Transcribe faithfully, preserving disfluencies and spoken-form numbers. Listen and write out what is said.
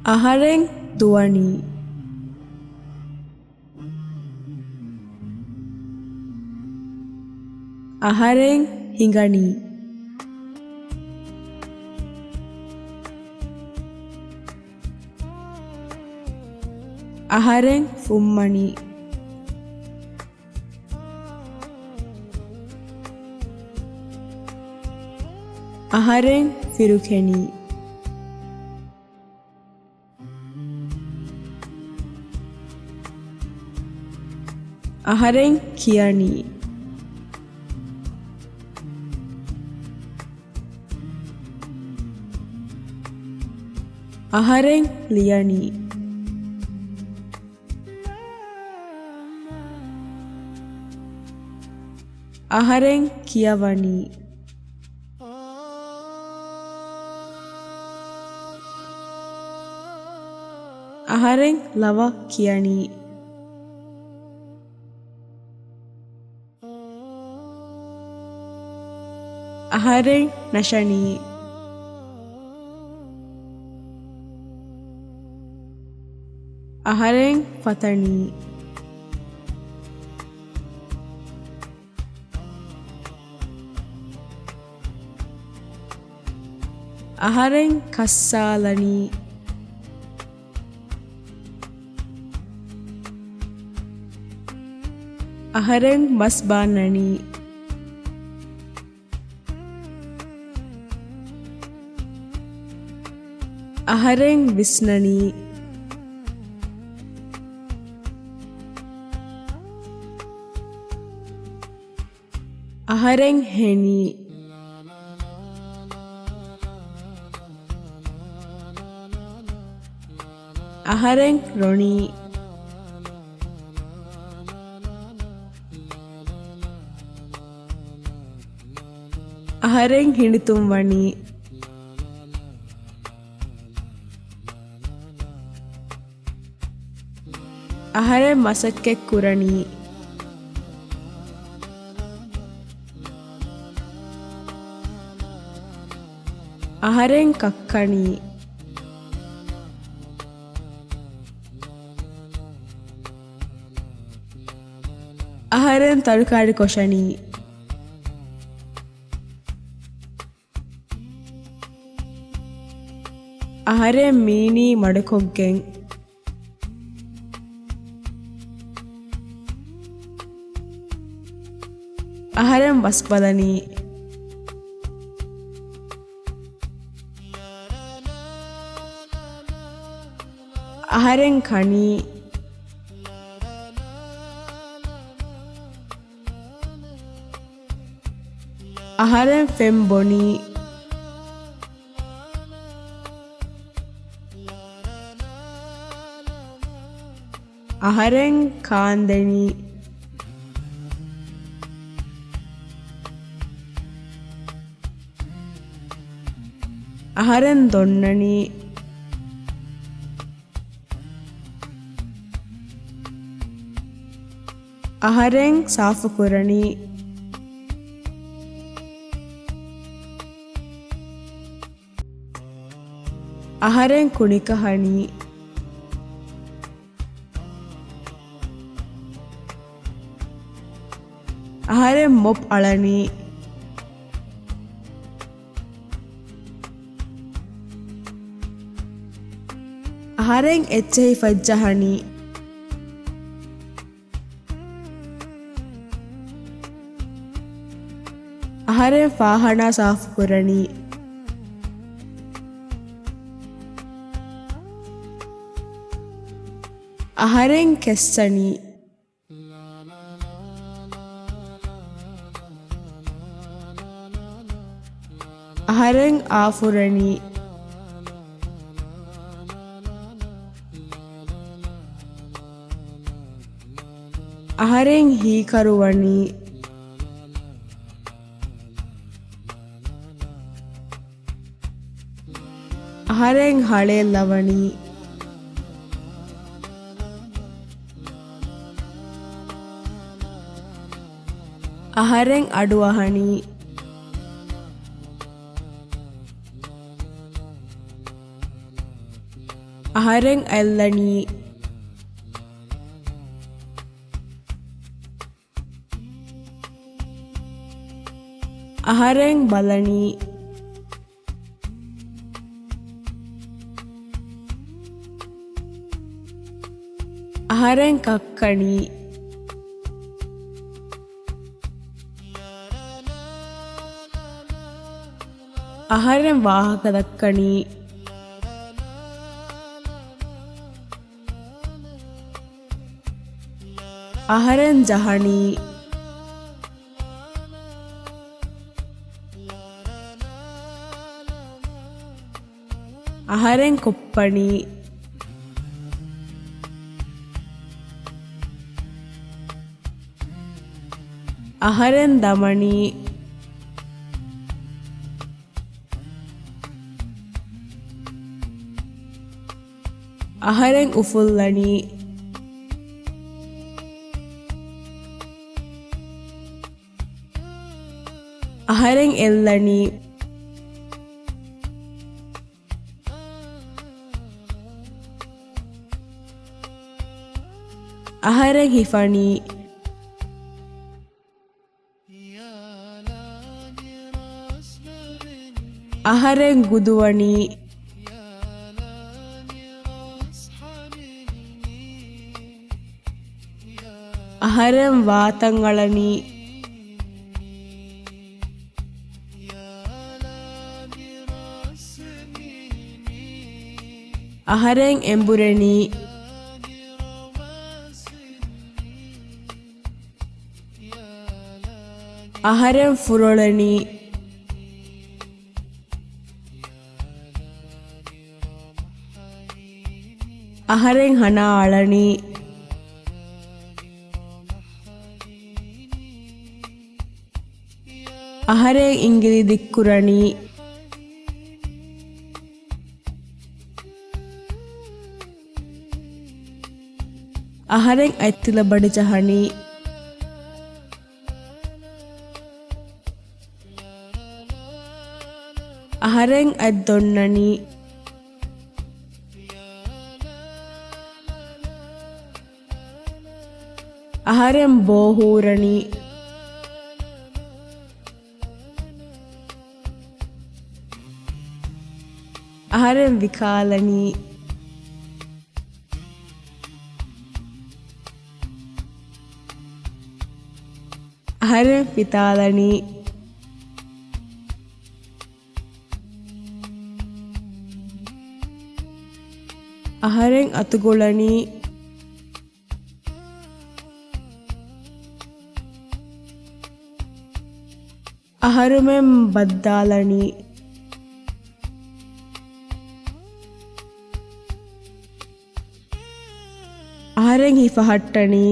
އަހަރެން ދުވަނީ. އަހަރެން ހިނގަނީ. އަހަރެން ފުންމަނީ. އަހަރެން ފިރުކެނީ. އަހަރެން ކިޔަނީ. އަހަރެން ލިޔަނީ. އަހަރެން ކިޔަވަނީ. އަހަރެން ލަވަ ކިޔަނީ. އަހަރެން ނަށަނީ. އަހަރެން ފަތަނީ. އަހަރެން ކައްސާލަނީ. އަހަރެން މަސް ބާންނަނީ. އަހަރެން ވިސްނަނީ. އަހަރެން ހެނީ. އަހަރެން ރޮނީ. އަހަރެން ހިނިތުންވަނީ. އަހަރެން މަސައްކަތް ކުރަނީ. އަހަރެން ކައްކަނީ. އަހަރެން ތަރުކާރި ކޮށަނީ. އަހަރެން މީނީ މަޑުކޮށްގެން. އަހަރެން ވަސް ބަލަނީ. އަހަރެން ކަނީ. އަހަރެން ފެން ބޮނީ. އަހަރެން ކާންދެނީ. އަހަރެން ދޮންނަނީ. އަހަރެން ސާފުކުރަނީ. އަހަރެން ކުނިކަހަނީ. އަހަރެން މޮޕް އަޅަނީ. އަހަރެން އެއްޗެހި ފައްޖަހަނީ. އަހަރެން ފާހާނާ ސާފުކުރަނީ. އަހަރެން ކެއްސަނީ. އަހަރެން އާފުރަނީ. އަހަރެން ހީކަރުވަނީ. އަހަރެން ހަޅޭއްލަވަނީ. އަހަރެން އަޑުއަހަނީ. އަހަރެން އަތްލަނީ. އަހަރެން ބަލަނީ. އަހަރެން ކައްކަނީ. އަހަރެން ވާހަކަ ދައްކަނީ. އަހަރެން ޖަހަނީ. އަހަރެން ކޮއްޕަނީ. އަހަރެން ދަމަނީ. އަހަރެން އުފުއްލަނީ. އަހަރެން އެއްލަނީ. އަހަރެން ހިފަނީ. އަހަރެން ގުދުވަނީ. އަހަރެން ވާތަން އަޅަނީ. އަހަރެން އެނބުރެނީ. އަހަރެން ފުރޮޅެނީ. އަހަރެން ހަނާ އަޅަނީ. އަހަރެން އިނގިލި ދިއްކުރަނީ. އަހަރެން އަތްތިލަ ބަޑި ޖަހަނީ. އަހަރެން އަތް ދޮންނަނީ. އަހަރެން ބޯ ހޫރަނީ. އަހަރެން ވިކާލަނީ. އަހަރެން ފިތާލަނީ. އަހަރެން އަތުގުޅަނީ. އަހަރުމެން ބައްދާލަނީ. އަހަރެން ހިފަހައްޓަނީ.